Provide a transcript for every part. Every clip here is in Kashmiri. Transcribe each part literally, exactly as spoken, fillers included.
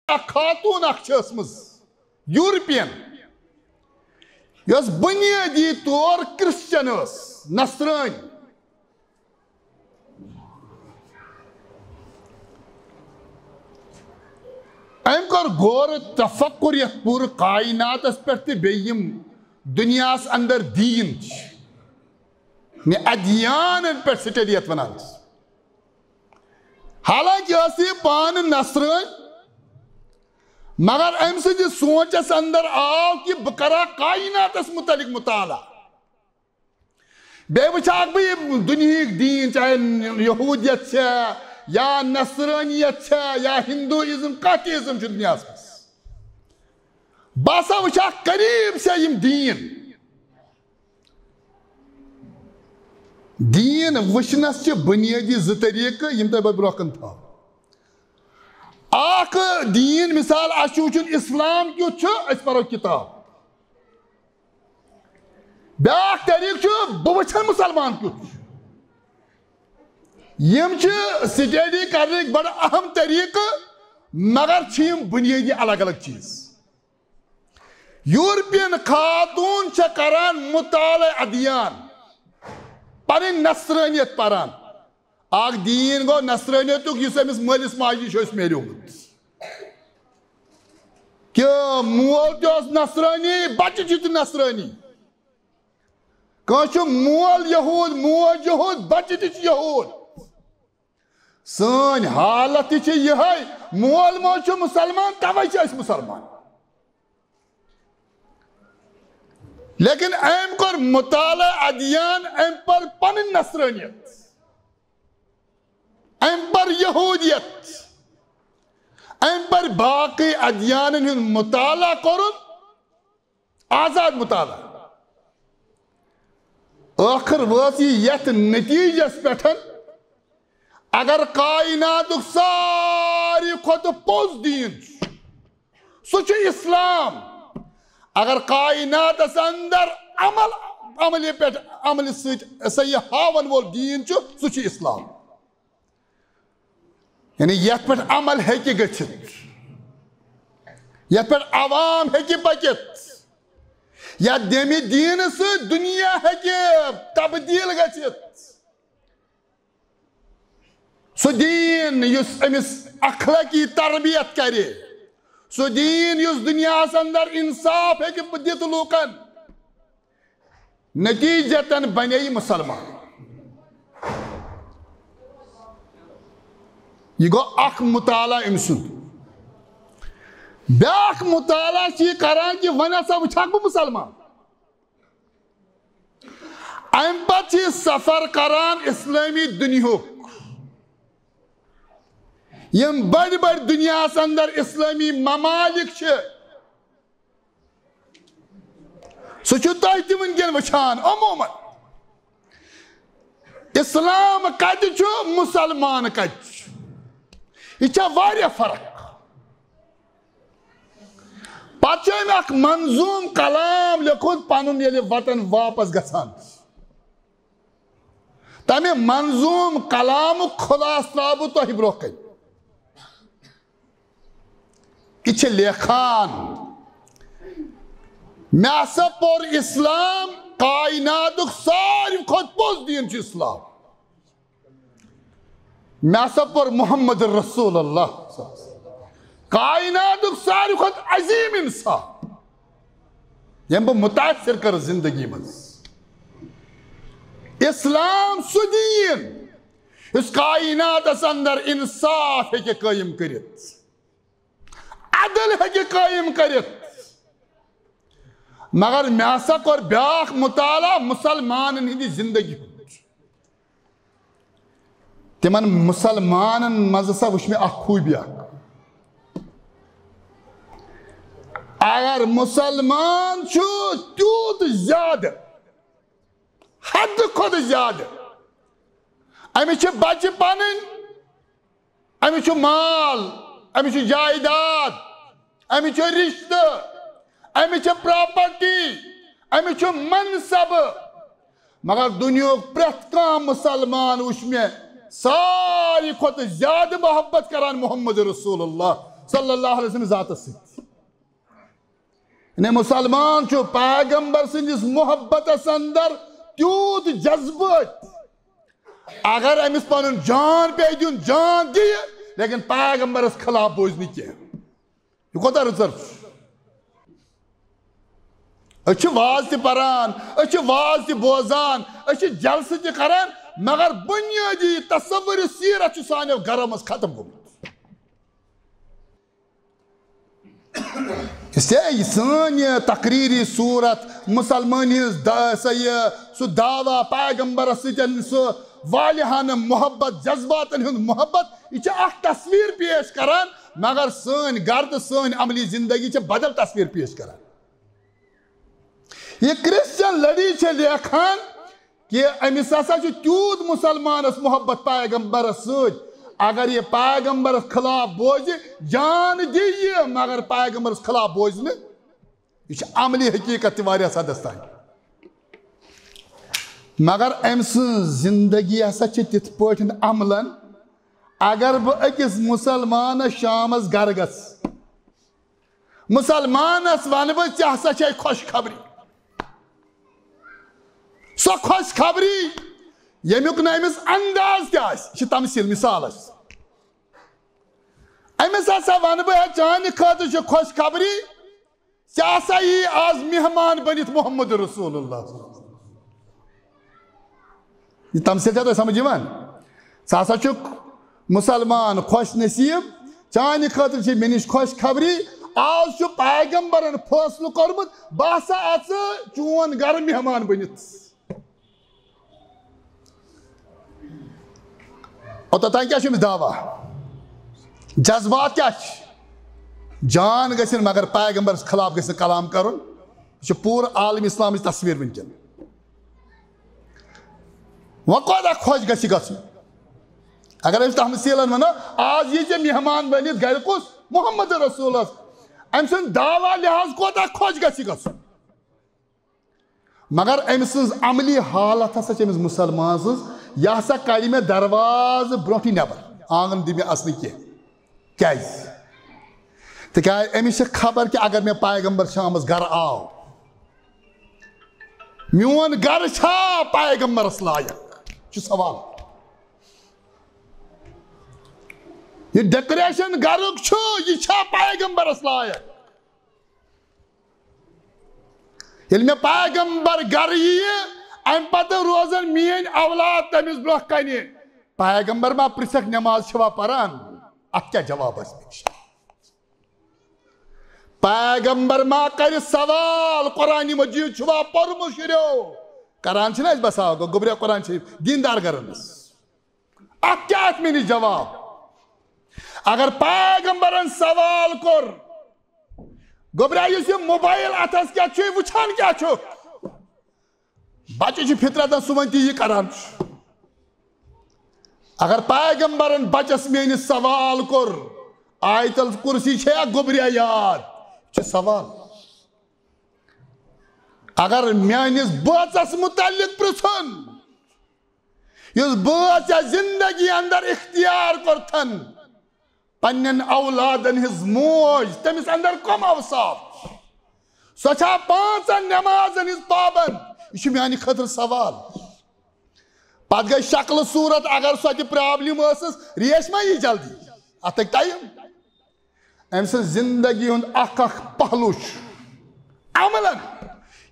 اکھ خاتون اکھ چھِ ٲسمٕژ، یورپین، یۄس بنیٲدی طور کرسچن ٲس، نصرٲنۍ۔ أمۍ کوٚر غور تفکر یتھ پوٗرٕ کائناتس پٮ۪ٹھ تہٕ بیٚیہِ یِم دُنیاہس اندر دیٖن چھِ، یعنی ادیانن پٮ۪ٹھ سٹڈی یتھ ونان چھِ۔ حالانکہ ٲس یہِ پانہٕ نصرٲنۍ، مگر أمۍ سٕنٛدِس سونٛچس اندر آو کہِ بہٕ کرٕ ہا کائناتس متعلق مطالعہ۔ بیٚیہِ وٕچھٕ ہاکھ بہٕ یہِ دُنیہٕکۍ دیٖن، چاہے یہوٗدیت چھےٚ یا نصرٲنیت چھےٚ یا ہندوٗازم، کانٛہہ تہِ ازم چھُ دُنیاہس منٛز۔ بہٕ ہسا وٕچھٕ ہاکھ قریب سے یِم دیٖن۔ دیٖن وٕچھنَس چھِ بُنیٲدی زٕ طریٖقہٕ، یِم تۄہہِ بہٕ برٛونٛہہ کُن تھاوٕ۔ اکھ دیٖن، مثال، اَسہِ چھُ وٕچھُن اِسلام کیُتھ چھُ، أسۍ پَرو کِتاب۔ بیٛاکھ طریٖقہٕ چھُ، بہٕ وٕچھن مُسلمان کیُتھ چھُ۔ یِم چھِ سٹڈی کرنٕکۍ بڑٕ اہم طریٖقہٕ، مگر چھِ یِم بُنیٲدی الگ الگ چیٖز۔ یورپین خاتون چھےٚ کران مطالعہ ادیان، پنٕنۍ نصرٲنیت پران۔ اکھ دیٖن گوٚو نصرٲنیتُک، یُس أمِس مٲلِس ماجہِ نِش اوس میلیومُت۔ کہِ مول تہِ اوس نصرٲنی، بچہِ چھِ تہِ نصرٲنی۔ کٲنٛسہِ چھُ مول یہوٗد، موج یہوٗد، بچہِ تہِ چھِ یہوٗد۔ سٲنۍ حالت تہِ چھِ یِہے، مول موج چھُ مُسلمان، توے چھِ أسۍ مُسلمان۔ لیکن أمۍ کوٚر مطالعہ ادیان، أمۍ پٔر پنٕنۍ نصرٲنیت، أمۍ پٔر یہوٗدیت، أمۍ پٔر باقٕے ادیانن ہُنٛد مطالعہ کوٚرُن۔ آزاد مطالعہ۔ ٲخٕر وٲژ یہِ یتھ نتیجس پٮ۪ٹھ، اگر کائناتُک ساروی کھۄتہٕ پوٚز دیٖن چھُ، سُہ چھُ اسلام۔ اگر کائناتس اندر عمل، عملہِ پٮ۪ٹھ، عملہِ سۭتۍ سا یہِ ہاون وول دیٖن چھُ، سُہ چھُ اسلام۔ یعنی یتھ پٮ۪ٹھ عمل ہیٚکہِ گٔژھِتھ، یتھ پٮ۪ٹھ عوام ہیٚکہِ پٔکِتھ، یتھ دیمہِ دیٖنہٕ سۭتۍ دُنیا ہیٚکہِ تبدیل گٔژھِتھ۔ سُہ دیٖن یُس أمِس اخلٲقی تربیت کرِ، سُہ دیٖن یُس دُنیاہس اندر انصاف ہیٚکہِ دِتھ لوٗکن۔ نتیجتاً بنے یہِ مُسلمان۔ یہِ گوٚو اکھ مُطالعہ أمۍ سُنٛد۔ بیٛاکھ مُطالعہ چھِ یہِ کران کہِ وۄنۍ ہسا وٕچھکھ بہٕ مُسلمان۔ اَمہِ پتہٕ چھِ یہِ سفر کران اسلٲمی دُنیہُک۔ یِم بٔڑۍ بٔڑۍ دُنیاہس اندر اسلٲمی ممالک چھِ، سُہ چھُ تۄہہِ تہِ وٕنکیٚن وٕچھان۔ عموماً، اسلام کتہِ چھُ، مسلمان کتہِ چھُ، یہِ چھےٚ واریاہ فرق۔ پتہٕ چھُ أمۍ اکھ منظوم کلام لیوٚکھمُت پنُن، ییٚلہِ وطن واپس گژھان چھُ۔ تمہِ منظوم کلامُک خلاصہٕ ترٛاوٕ بہٕ تۄہہِ برونٛہہ کنہِ۔ یہِ چھِ لیکھان، مےٚ ہسا پوٚر اسلام، کائناتُک ساروی کھۄتہٕ پوٚز دیٖن چھُ اسلام۔ مےٚ ہسا پوٚر محمد رسول اللہ، کائناتُک ساروی کھۄتہٕ عظیٖم انسان، ییٚمۍ بہٕ متاثر کٔرٕس زندگی منٛز۔ اسلام سُہ دیٖن یُس کائناتس اندر انصاف ہیٚکہِ قٲیِم کٔرِتھ، عدل ہیٚکہِ قٲیِم کٔرِتھ۔ مگر مےٚ ہسا کوٚر بیٛاکھ مطالعہ مسلمانن ہٕنٛدِ زندگی ہُنٛد۔ تِمن مسلمانن منٛز ہسا وٕچھ مےٚ اکھ خوٗبی اکھ۔ اگر مسلمان چھُ تیوٗت زیادٕ، حد کھۄتہٕ زیادٕ، أمِس چھِ بچہِ پنٕنۍ، أمِس چھُ مال، أمِس چھُ جائیداد، أمِس چھُ رشتہٕ، أمِس چھِ پراپرٹی، أمِس چھُ منصب۔ مگر دُنیاہُک پرٛٮ۪تھ کانٛہہ مسلمان وٕچھ مےٚ ساروی کھۄتہٕ زیادٕ محبت کران محمد رسول اللہ صلی اللہ علیہ وسلم ذاتس سۭتۍ۔ یعنی مسلمان چھُ پیغمبر سٕنٛدِس محبتس اندر تیوٗت جذبہٕ، اگر أمِس پنُن جان پیٚیہِ دیُن، جان دِیہِ، لیکن پیغمبرس خلاف بوزِ نہٕ کینٛہہ۔ یہِ کوٗتاہ رٕژر چھُ۔ أسۍ چھِ واز تہِ پران، أسۍ چھِ واز تہِ بوزان، أسۍ چھِ جلسہٕ تہِ کران، مگر بنیٲدی تصور سیرت چھُ سانیو گرو منٛز ختم گوٚمُت۔ اس لیے یہِ سٲنۍ یہِ تقریٖری صوٗرت، مُسلمٲنی ہٕنٛز دا-، سۄ یہِ، سُہ دعویٰ پیغمبرس سۭتۍ، سُہ والہانہٕ محبت، جذباتن ہُنٛد محبت، یہِ چھِ اکھ تصویر پیش کران، مگر سٲنۍ گرٕ تہٕ سٲنۍ عملی زندگی چھِ بدل تصویر پیش کران۔ یہِ کرسچن لڑی چھِ لیکھان، کہ أمِس ہسا چھُ تیوٗت مُسلمانس محبت پیغمبرس سۭتۍ، اگر یہِ پیغمبرس خلاف بوزِ، جان دِیہِ، مگر پیغمبرس خلاف بوزِ نہٕ۔ یہِ چھِ عملی حقیٖقت تہِ واریاہ حدس تام۔ مگر أمۍ سٕنٛز زندگی ہسا چھِ تِتھ پٲٹھۍ عملن، اگر بہٕ أکِس مُسلمانس شامس گرٕ گژھٕ، مُسلمانس ونہٕ بہٕ، "ژےٚ ہسا چھے خۄشخبری۔" سۄ خۄشخبری، ییٚمیُک نہٕ أمِس انداز تہِ آسہِ، یہِ چھِ تمثیٖل، مثال اَسہِ۔ أمِس ہسا ونہٕ بہٕ، "ہے، چانہِ خٲطرٕ چھِ خۄشخبری، ژےٚ ہسا یی آز مہمان بٔنِتھ محمد رسول اللہ۔" یہِ تمثیٖل چھا تۄہہِ سمجھ یِوان؟ ژٕ ہسا چھُکھ مُسلمان، خۄش نصیٖب، چانہِ خٲطرٕ چھِ مےٚ نِش خۄش خبری۔ آز چھُ پیغمبرن فٲصلہٕ کوٚرمُت، بہٕ ہسا اژٕ چون گرٕ مہمان بٔنِتھ۔ اوٚتتھ تام کیٛاہ چھُ أمِس دعویٰ؟ جذبات کیٛاہ چھِ؟ جان گژھن، مگر پیغمبرس خلاف گژھِ نہٕ کلام کرُن۔ یہِ چھُ پوٗرٕ عالم اسلامٕچ تصویر وٕنکیٚن۔ وۄنۍ کوتاہ خۄش گژھِ گژھُن؟ اگر أسۍ تمثیٖلن ونو، آز یی ژےٚ مہمان بٔنِتھ گرِ کُس؟ محمد رسولس۔ أمۍ سُنٛد دعویٰ لحاظ کوتاہ خۄش گژھِ گژھُن؟ مگر أمۍ سٕنٛز عملی حالت ہسا چھِ أمِس مُسلمان سٕنٛز، یہِ ہسا کڑِ مےٚ دروازٕ برونٛٹھٕے نٮ۪بر، آنگن دِ مےٚ اژنہٕ کینٛہہ۔ کیٛازِ؟ تِکیٛازِ أمِس چھِ خبر کہِ اگر مےٚ پیغمبر شامس گرٕ آو، میون گرٕ چھا پیغمبرس لایق؟ چھُ سوال۔ یہِ decoration گرُک چھُ، یہِ چھا پیغمبرس لایق؟ ییٚلہِ مےٚ پیغمبر گرٕ یِیہِ، اَمہِ پتہٕ روزن میٲنۍ اولاد تٔمِس برونٛہہ کنہِ۔ پیغمبر ما پرژھکھ، نماز چھوا پران؟ اتھ کیٛاہ جواب آسہِ مےٚ نِش؟ پیغمبر ما کرِ سوال، قرآن مجید چھوا پوٚرمُت شُریو؟ کران چھِنہٕ أسۍ بسا گوٚو گوٚبریا قرآن شریف دیٖندار گرن منٛز۔ اتھ کیٛاہ آسہِ مےٚ نِش جواب؟ اگر پیغمبرن سوال کوٚر، گوٚبریا، یُس یہِ موبایل اتھس کیٛاہ چھُے وٕچھان، کیٛاہ چھُ؟ بچہِ چھُ فطرتن سُہ وۄنۍ تہِ یہِ کران چھُ۔ اگر پیغمبرن بچس میٲنِس سوال کوٚر، آیت الکرسی چھےٚ یا گوٚبریا یاد؟ چھُ سوال۔ اگر میٲنِس بٲژس متعلق پرژھن، یُس بٲژ ژےٚ زندگی اندر اختیار کوٚرتھن، پننٮ۪ن اولادن ہٕنٛز موج، تٔمِس اندر کم اوصاف چھِ؟ سۄ چھا پانٛژن نمازن ہٕنٛز پابند؟ یہِ چھُ میانہِ خٲطرٕ سوال۔ پتہٕ گٔے شکل صورت، اگر سۄ تہِ problem ٲسٕس، ریش ما یی جلدی؟ اتھ لگہِ time۔ أمۍ سٕنٛز زندگی ہُنٛد اکھ اکھ پہلو چھُ عملاً۔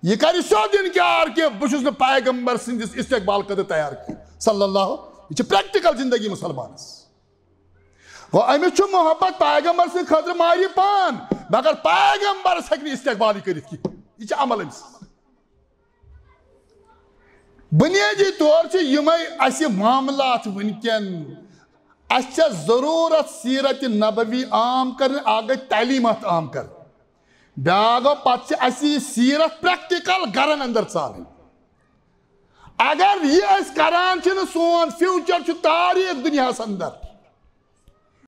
یہِ کرِ سیوٚد انکار کہِ بہٕ چھُس نہٕ پیغمبر سٕنٛدِس استقبال خٲطرٕ تیار کینٛہہ۔ صلی اللہ، یہِ چھِ practical زندگی مسلمانس۔ گوٚو، أمِس چھُ محبت پیغمبر سٕنٛدِ خٲطرٕ مارِ پان، مگر پیغمبرس ہیٚکہِ نہٕ استقبالٕے کٔرِتھ کینٛہہ۔ یہِ چھِ عمل أمۍ سٕنٛز۔ بنیٲدی طور چھِ یِمے اَسہِ معاملات وٕنکیٚن۔ اَسہِ چھےٚ ضروٗرت سیرت نبوی عام کرٕنۍ، اکھ گٔے تعلیٖمات عام کرٕنۍ، بیٛاکھ گوٚو پتہٕ چھِ اَسہِ یہِ سیرت practical گرن اندر ژالٕنۍ۔ اگر یہِ أسۍ کران چھِنہٕ، سون future چھُ تاریٖخ دُنیاہس اندر۔